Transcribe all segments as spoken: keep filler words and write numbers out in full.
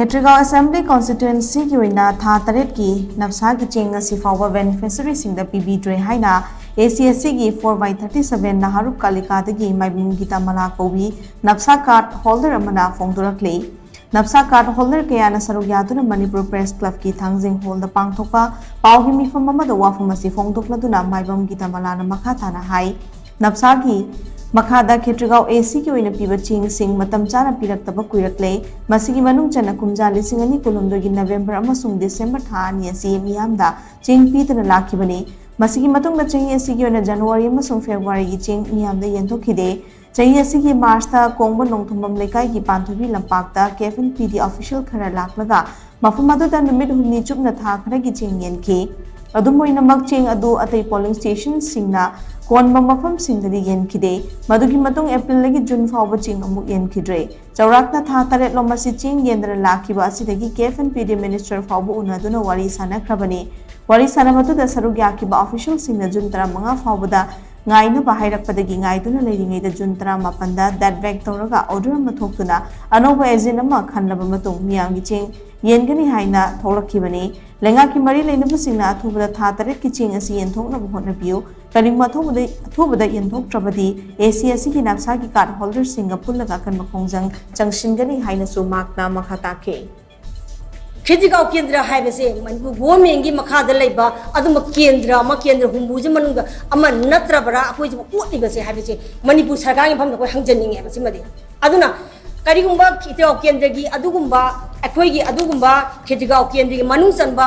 ꯈꯦꯇ꯭ꯔꯤꯒꯥꯎ assembly ꯀꯣꯟꯁꯇꯤꯇ꯭ꯋꯦꯟꯁꯤꯒꯤ ꯑꯣꯏꯅ ꯊꯥ ꯇꯔꯦꯠꯀꯤ ꯅꯞꯁꯥꯒꯤ ꯆꯦꯡ ꯉꯁꯤ ꯐꯥꯎꯕ ꯕꯦꯅꯤꯐꯤꯁꯔꯤꯁꯤꯡꯗ ꯄꯤꯕꯤꯗ꯭ꯔꯦ ꯍꯥꯏꯅ ꯑꯦ ꯁꯤ ꯑꯦꯁ ꯁꯤꯒꯤ ꯐꯣꯔ ꯕꯥꯏ ꯊꯥꯔꯇꯤ ꯁꯚꯦꯟ ꯅꯍꯥꯔꯨꯞ ꯀꯥꯂꯤꯀꯥꯗꯒꯤ ꯃꯥꯏꯕꯝ ꯒꯤꯇꯥꯃꯂꯥ ꯀꯧꯕꯤ ꯅꯞꯁꯥ ꯀꯥꯔꯗ ꯍꯣꯜꯗꯔ ꯑꯃꯅ ꯐꯣꯡꯗꯣꯔꯛꯂꯤ꯫ ꯅꯞꯁꯥ ꯀꯥꯔꯗ ꯍꯣꯜꯗꯔ ꯀꯌꯥꯅ ꯁꯔꯨꯛ ꯌꯥꯗꯨꯅ ꯃꯅꯤꯄꯨꯔ ꯄ꯭ꯔꯦꯁ ꯀ꯭ꯂꯕꯀꯤ ꯊꯥꯡꯖꯤꯡ ꯍꯣꯜꯗ ꯄꯥꯡꯊꯣꯛꯄ ꯄꯥꯎꯒꯤ ꯃꯤꯐꯝ ꯑꯃꯗ ꯋꯥꯐꯝ ꯑꯁꯤ ꯐꯣꯡꯗꯣꯛꯂꯗꯨꯅ ꯃꯥꯏꯕꯝ ꯒꯤꯇꯥꯃꯂꯥꯅ ꯃꯈꯥ ꯇꯥꯅ ꯍꯥꯏ, ꯅꯞꯁꯥꯒꯤ ꯃꯈꯥꯗ ꯈꯦꯇ꯭ꯔꯤꯒꯥꯎ ꯑꯦ ꯁꯤꯒꯤ ꯑꯣꯏꯅ ꯄꯤꯕ ꯆꯦꯡꯁꯤꯡ ꯃꯇꯝ ꯆꯥꯅ ꯄꯤꯔꯛꯇꯕ ꯀꯨꯏꯔꯛꯂꯦ꯫ ꯃꯁꯤꯒꯤ ꯃꯅꯨꯡ ꯆꯟꯅ ꯀꯨꯝꯖꯥ ꯂꯤꯁꯤꯡ ꯑꯅꯤ ꯀꯨꯟꯍꯨꯝꯗꯣꯏꯒꯤ ꯅꯕꯦꯝꯕꯔ ꯑꯃꯁꯨꯡ ꯗꯤꯁꯦꯝꯕꯔ ꯊꯥ ꯑꯅꯤ ꯑꯁꯤ ꯃꯤꯌꯥꯝꯗ ꯆꯦꯡ ꯄꯤꯗꯅ ꯂꯥꯛꯈꯤꯕꯅꯤ꯫ ꯃꯁꯤꯒꯤ ꯃꯇꯨꯡꯗ ꯆꯍꯤ ꯑꯁꯤꯒꯤ ꯑꯣꯏꯅ ꯖꯅꯋꯥꯔꯤ ꯑꯃꯁꯨꯡ ꯐꯦꯕ꯭ꯔꯨꯋꯥꯔꯤꯒꯤ ꯆꯦꯡ ꯃꯤꯌꯥꯝꯗ ꯌꯦꯟꯊꯣꯛꯈꯤꯗꯦ꯫ ꯆꯍꯤ ꯑꯁꯤꯒꯤ ꯃꯥꯔꯆꯇ ꯀꯣꯡꯕ ꯅꯣꯡꯊꯣꯝꯕꯝ ꯂꯩꯀꯥꯏꯒꯤ ꯄꯥꯟꯊꯣꯏꯕꯤ ꯂꯝꯄꯥꯛꯇ ꯀꯦꯐ ꯑꯦꯟ ꯄꯤ ꯗꯤ ꯑꯣꯐꯤꯁꯤꯌꯦꯜ ꯈꯔ ꯂꯥꯛꯂꯒ ꯃꯐꯝ ꯑꯗꯨꯗ ꯅꯨꯃꯤꯠ ꯍꯨꯝꯅꯤ ꯆꯨꯞꯅ ꯊꯥ ꯈꯔꯒꯤ ꯆꯦꯡ ꯌꯦꯟꯈꯤ꯫ ꯑꯗꯨꯝ ꯑꯣꯏꯅꯃꯛ, ꯆꯦꯡ ꯑꯗꯨ ꯑꯇꯩ ꯄꯣꯂꯤꯡ ꯁ꯭ꯇꯦꯁꯟꯁꯤꯡꯅ ꯀꯣꯟꯕ ꯃꯐꯝꯁꯤꯡꯗꯗꯤ ꯌꯦꯟꯈꯤꯗꯦ꯫ ꯃꯗꯨꯒꯤ ꯃꯇꯨꯡ ꯑꯦꯄ꯭ꯔꯤꯜꯗꯒꯤ ꯖꯨꯟ ꯐꯥꯎꯕ ꯆꯦꯡ ꯑꯃꯨꯛ ꯌꯦꯟꯈꯤꯗ꯭ꯔꯦ꯫ ꯆꯥꯎꯔꯥꯛꯅ ꯊꯥ ꯇꯔꯦꯠꯂꯣꯝ ꯑꯁꯤ ꯆꯦꯡ ꯌꯦꯟꯗꯅ ꯂꯥꯛꯈꯤꯕ ꯑꯁꯤꯗꯒꯤ ꯀꯦꯐ ꯑꯦꯟ ꯄꯤ ꯗꯤ ꯃꯤꯅꯤꯁꯇꯔ ꯐꯥꯎꯕ ꯎꯅꯗꯨꯅ ꯋꯥꯔꯤ ꯁꯥꯅꯈ꯭ꯔꯕꯅꯤ꯫ ꯋꯥꯔꯤ ꯁꯥꯅꯕꯗꯨꯗ ꯁꯔꯨꯛ ꯌꯥꯈꯤꯕ ꯑꯣꯐꯤꯁꯤꯌꯦꯜꯁꯤꯡꯅ ꯖꯨꯟ ꯇꯔꯥꯃꯉꯥ ꯐꯥꯎꯕꯗ ꯉꯥꯏꯅꯕ ꯍꯥꯏꯔꯛꯄꯗꯒꯤ ꯉꯥꯏꯗꯨꯅ ꯂꯩꯔꯤꯉꯩꯗ ꯖꯨꯟ ꯇꯔꯥꯃꯥꯄꯟꯗ ꯗꯦꯠ ꯕꯦꯛ ꯇꯧꯔꯒ ꯑꯣꯔꯗꯔ ꯑꯃ ꯊꯣꯛꯇꯨꯅ ꯑꯅꯧꯕ ꯑꯦꯖꯦꯟ ꯑꯃ ꯈꯟꯂꯕ ꯃꯇꯨꯡ ꯃꯤꯌꯥꯝꯒꯤ ꯆꯦꯡ ꯌꯦꯟꯒꯅꯤ ꯍꯥꯏꯅ ꯊꯣꯛꯂꯛꯈꯤꯕꯅꯤ꯫ ꯂꯩꯉꯥꯛꯀꯤ ꯃꯔꯤ ꯂꯩꯅꯕꯁꯤꯡꯅ ꯑꯊꯨꯕꯗ ꯊꯥ ꯇꯔꯦꯠꯀꯤ ꯆꯦꯡ ꯑꯁꯤ ꯌꯦꯟꯊꯣꯛꯅꯕ ꯍꯣꯠꯅꯕꯤꯌꯨ꯫ ꯀꯔꯤꯒꯨꯝꯕ ꯑꯊꯨꯕꯗ, ꯑꯊꯨꯕꯗ ꯌꯦꯟꯊꯣꯛꯇ꯭ꯔꯕꯗꯤ ꯑꯦ ꯁꯤ ꯑꯦꯁ ꯁꯤꯒꯤ ꯅꯞꯁꯥꯒꯤ ꯀꯥꯔꯗ ꯍꯣꯜꯗꯔꯁꯤꯡꯒ ꯄꯨꯜꯂꯒ ꯑꯀꯟꯕ ꯈꯣꯡꯖꯪ ꯆꯪꯁꯤꯟꯒꯅꯤ ꯍꯥꯏꯅꯁꯨ ꯃꯍꯥꯛꯅ ꯃꯈꯥ ꯇꯥꯈꯤ꯫ ꯈꯦꯇ꯭ꯔꯤꯒꯥꯎ ꯀꯦꯟꯗ꯭ꯔ ꯍꯥꯏꯕꯁꯦ ꯃꯅꯤꯄꯨꯔ ꯒꯣꯔꯃꯦꯟꯒꯤ ꯃꯈꯥꯗ ꯂꯩꯕ ꯑꯗꯨꯝꯕ ꯀꯦꯟꯗ꯭ꯔ ꯑꯃ, ꯀꯦꯟꯗ꯭ꯔ ꯍꯨꯝꯐꯨꯁꯤ ꯃꯅꯨꯡꯗ ꯑꯃ ꯅꯠꯇ꯭ꯔꯕ꯭ꯔꯥ ꯑꯩꯈꯣꯏꯁꯤꯕꯨ ꯑꯣꯠꯂꯤꯕꯁꯦ ꯍꯥꯏꯕꯁꯦ ꯃꯅꯤꯄꯨꯔ ꯁꯔꯀꯥꯔꯒꯤ ꯃꯐꯝꯗ ꯑꯩꯈꯣꯏ ꯍꯪꯖꯅꯤꯡꯉꯦꯕ ꯁꯤꯃꯗꯤ꯫ ꯑꯗꯨꯅ ꯀꯔꯤꯒꯨꯝꯕ ꯈꯦꯇ꯭ꯔꯤꯒꯥꯎ ꯀꯦꯟꯗ꯭ꯔꯒꯤ ꯑꯗꯨꯒꯨꯝꯕ, ꯑꯩꯈꯣꯏꯒꯤ ꯑꯗꯨꯒꯨꯝꯕ ꯈꯦꯇ꯭ꯔꯤꯒꯥꯎ ꯀꯦꯟꯗ꯭ꯔꯒꯤ ꯃꯅꯨꯡ ꯆꯟꯕ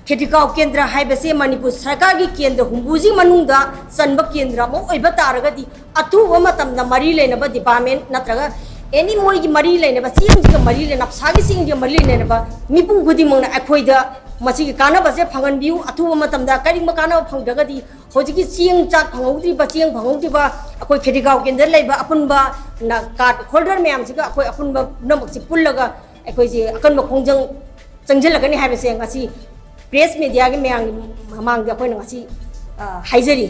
ꯈꯦꯇ꯭ꯔꯤꯒꯥꯎ ꯀꯦꯟꯗ꯭ꯔ ꯍꯥꯏꯕꯁꯦ ꯃꯅꯤꯄꯨꯔ ꯁꯔꯀꯥꯔꯒꯤ ꯀꯦꯟꯗ꯭ꯔ ꯍꯨꯝꯐꯨꯁꯤ ꯃꯅꯨꯡꯗ ꯆꯟꯕ ꯀꯦꯟꯗ꯭ꯔ ꯑꯃ ꯑꯣꯏꯕ ꯇꯥꯔꯒꯗꯤ ꯑꯊꯨꯕ ꯃꯇꯝꯗ ꯃꯔꯤ ꯂꯩꯅꯕ ꯗꯤꯄꯥꯔꯠꯃꯦꯟ ꯅꯠꯇ꯭ꯔꯒ ꯑꯦꯅꯤ ꯃꯣꯏꯒꯤ ꯃꯔꯤ ꯂꯩꯅꯕ ꯆꯦꯡꯁꯤꯒ ꯃꯔꯤ ꯂꯩꯅꯕ, ꯅꯞꯁꯥꯒꯤ ꯆꯦꯡꯁꯤꯒ ꯃꯔꯤ ꯂꯩꯅꯕ ꯃꯤꯄꯨꯝ ꯈꯨꯗꯤꯡꯃꯛꯅ ꯑꯩꯈꯣꯏꯗ ꯃꯁꯤꯒꯤ ꯀꯥꯟꯅꯕꯁꯦ ꯐꯪꯍꯟꯕꯤꯌꯨ꯫ ꯑꯊꯨꯕ ꯃꯇꯝꯗ ꯀꯔꯤꯒꯨꯝꯕ ꯀꯥꯟꯅꯕ ꯐꯪꯗ꯭ꯔꯒꯗꯤ ꯍꯧꯖꯤꯛꯀꯤ ꯆꯦꯡ ꯆꯥꯛ ꯐꯪꯍꯧꯗ꯭ꯔꯤꯕ, ꯆꯦꯡ ꯐꯪꯍꯧꯗ꯭ꯔꯤꯕ ꯑꯩꯈꯣꯏ ꯈꯦꯇ꯭ꯔꯤꯒꯥꯎ ꯀꯦꯟꯗ꯭ꯔꯗ ꯂꯩꯕ ꯑꯄꯨꯟꯕ ꯅ-, ꯀꯥꯔꯗ ꯍꯣꯜꯗꯔ ꯃꯌꯥꯝꯁꯤꯒ ꯑꯩꯈꯣꯏ ꯑꯄꯨꯟꯕ ꯄꯨꯝꯅꯃꯛꯁꯤ ꯄꯨꯜꯂꯒ ꯑꯩꯈꯣꯏꯁꯦ ꯑꯀꯟꯕ ꯈꯣꯡꯖꯪ ꯆꯪꯁꯤꯜꯂꯛꯀꯅꯤ ꯍꯥꯏꯕꯁꯦ ꯉꯁꯤ ꯄ꯭ꯔꯦꯁ ꯃꯦꯗꯤꯌꯥꯒꯤ ꯃꯌꯥꯝꯒꯤ ꯃꯃꯥꯡꯗ ꯑꯩꯈꯣꯏꯅ ꯉꯁꯤ, ꯑ, ꯍꯥꯏꯖꯔꯤ꯫